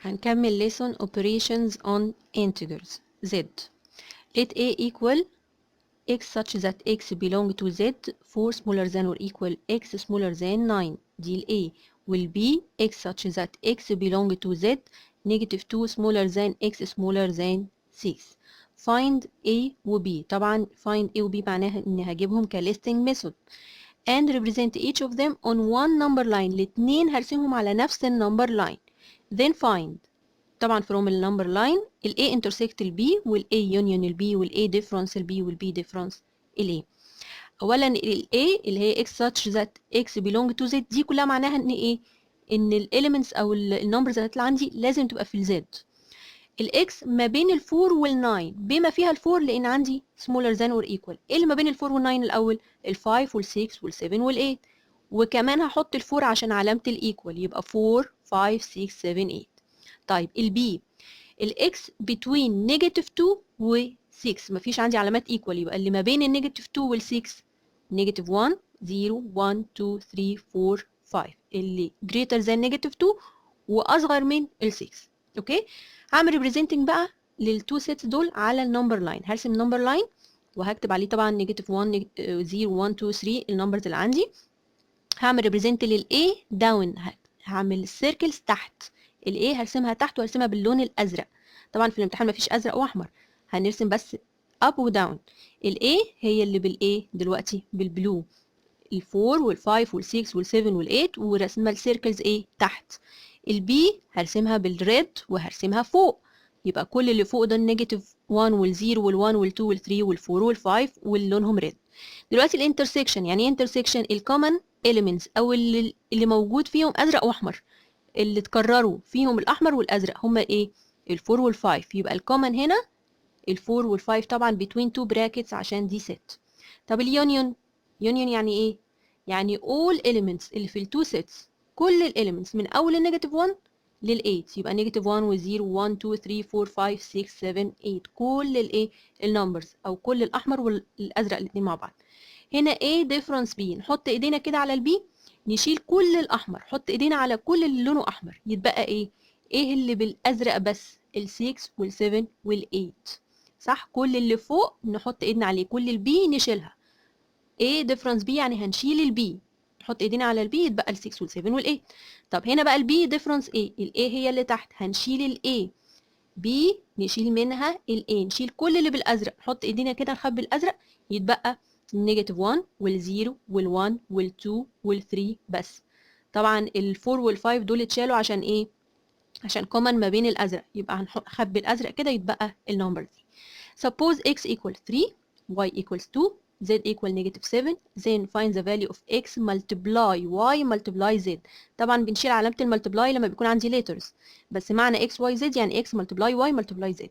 هنكمل lesson operations on integers z. Let a equal x such that x belong to z 4 smaller than or equal x smaller than 9، دي ال a، وال b x such that x belong to z negative 2 smaller than x smaller than 6. Find a و b. طبعا find a و b معناها اني هجيبهم ك listing method and represent each of them on one number line. الاتنين هرسمهم على نفس ال number line. Then find طبعا from ال number line ال A intersect ال B وال A union ال B وال A difference ال B وال B difference ال A. اولا ال A اللي هي x such that x belong to z، دي كلها معناها ان ايه؟ ان ال elements او ال numbers اللي هتطلع عندي لازم تبقى في ال Z. ال x ما بين ال 4 وال 9، بما فيها ال 4، لان عندي smaller than or equal. ايه اللي ما بين ال 4 وال 9 الاول؟ ال 5 وال 6 وال 7 وال 8، وكمان هحط ال 4 عشان علامة ال equal، يبقى 4 5 6 7 8. طيب، ال B ال x between negative 2 و 6، مفيش عندي علامات equal، يبقى اللي ما بين ال negative 2 وال 6 negative 1 0 1 2 3 4 5، اللي greater than negative 2 واصغر من ال 6. Okay، هعمل representing بقى لل two sets دول على ال number line. هرسم number line وهكتب عليه طبعا negative 1 0 1 2 3، ال numbers اللي عندي. هعمل represent لل A down، هعمل ال circles تحت. ال A هرسمها تحت وهرسمها باللون الازرق. طبعا في الامتحان مفيش ازرق واحمر، هنرسم بس up و down. ال A هي اللي بالايه دلوقتي؟ بال blue، ال4 وال5 وال6 وال7 وال8، ورسمها ال circles ايه؟ تحت. ال B هرسمها بال red وهرسمها فوق، يبقى كل اللي فوق ده ال negative 1 وال0 وال1 وال2 وال3 وال4 وال5 واللي لونهم red. دلوقتي ال intersection، يعني ايه intersection؟ ال common elements او اللي موجود فيهم ازرق واحمر، اللي اتكرروا فيهم الاحمر والازرق، هما ايه؟ ال4 وال5. يبقى ال common هنا ال4 وال5، طبعا between two brackets عشان دي set. طب ال union؟ Union يعني ايه؟ يعني all elements اللي في ال two sets، كل ال elements من اول ال negative 1 لل 8، يبقى negative 1 و 0 1 2 3 4 5 6 7 8، كل الايه؟ ال numbers او كل الاحمر والازرق الاثنين مع بعض. هنا A difference B، نحط ايدينا كده على ال B، نشيل كل الاحمر، حط ايدينا على كل اللي لونه احمر، يتبقى ايه؟ ايه اللي بالازرق بس؟ ال 6 وال 7 وال 8، صح؟ كل اللي فوق نحط ايدنا عليه، كل ال B نشيلها. A difference B يعني هنشيل ال B، نحط ايدينا على ال B، يتبقى ال 6 وال 7 وال 8. طب هنا بقى ال B difference A، ال A هي اللي تحت، هنشيل ال A، B نشيل منها ال A، نشيل كل اللي بالازرق، نحط ايدينا كده نخبي الازرق، يتبقى negative 1 وال0 وال1 وال2 وال3 بس. طبعا ال4 وال5 دول اتشالوا عشان ايه؟ عشان common ما بين الازرق، يبقى هنخبي الازرق كده، يتبقى ال number دي. Suppose x equal 3، y equals 2، z equal negative 7، then find the value of x multiply y multiply z. طبعا بنشيل علامة ال multiply لما بيكون عندي letters، بس معنى x y z يعني x multiply y multiply z.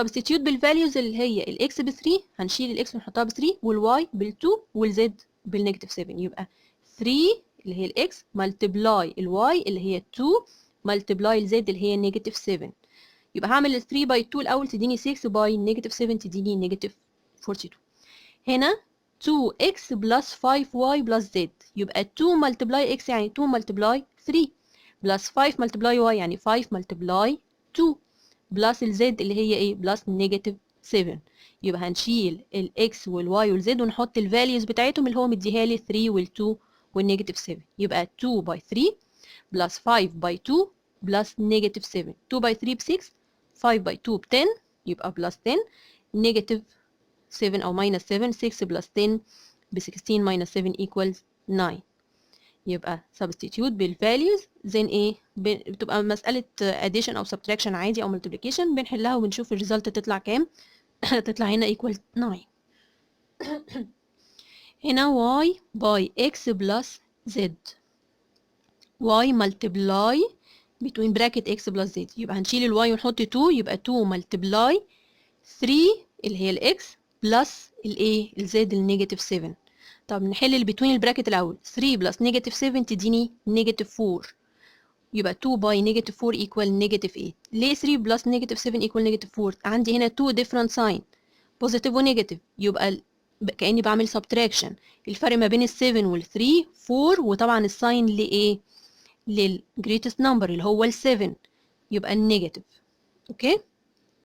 Substitute بال values اللي هي ال x ب 3، هنشيل ال x ونحطها ب 3، وال y بال 2، وال z بال negative 7. يبقى 3 اللي هي ال x multiply ال y اللي هي 2 multiply ال z اللي هي negative 7. يبقى هعمل ال 3 by 2 الاول تديني 6، by negative 7 تديني negative 42. هنا 2x plus 5y plus z، يبقى 2 multiply x يعني 2 multiply 3، plus 5 multiply y يعني 5 multiply 2، plus ال z اللي هي ايه؟ Plus negative 7. يبقى هنشيل ال x وال y وال z ونحط ال values بتاعتهم اللي هو مديها لي، 3 وال 2 وال negative 7. يبقى 2 by 3 plus 5 by 2 plus negative 7. 2 by 3 ب 6، 5 by 2 ب 10، يبقى plus 10، negative 7 أو minus 7. 6 plus 10 ب 16، minus 7 equals 9. يبقى substitute بال values، then ايه؟ بتبقى مسألة addition أو subtraction عادي أو multiplication، بنحلها وبنشوف ال result تطلع كام. تطلع هنا equal 9. هنا y by x plus z، y multiply between bracket x plus z، يبقى هنشيل ال y ونحط 2، يبقى 2 multiply 3 اللي هي ال x plus الايه؟ ال z ال negative 7. طب نحل ال between ال bracket الاول. 3 plus negative 7 تديني negative 4، يبقى 2 by negative 4 equal negative 8. ليه 3 plus negative 7 equal negative 4؟ عندي هنا 2 different sign، positive و negative، يبقى كأني بعمل subtraction. الفرق ما بين ال 7 وال 3 4، وطبعا ال sign لإيه؟ لل greatest number اللي هو ال 7. يبقى ال negative، okay؟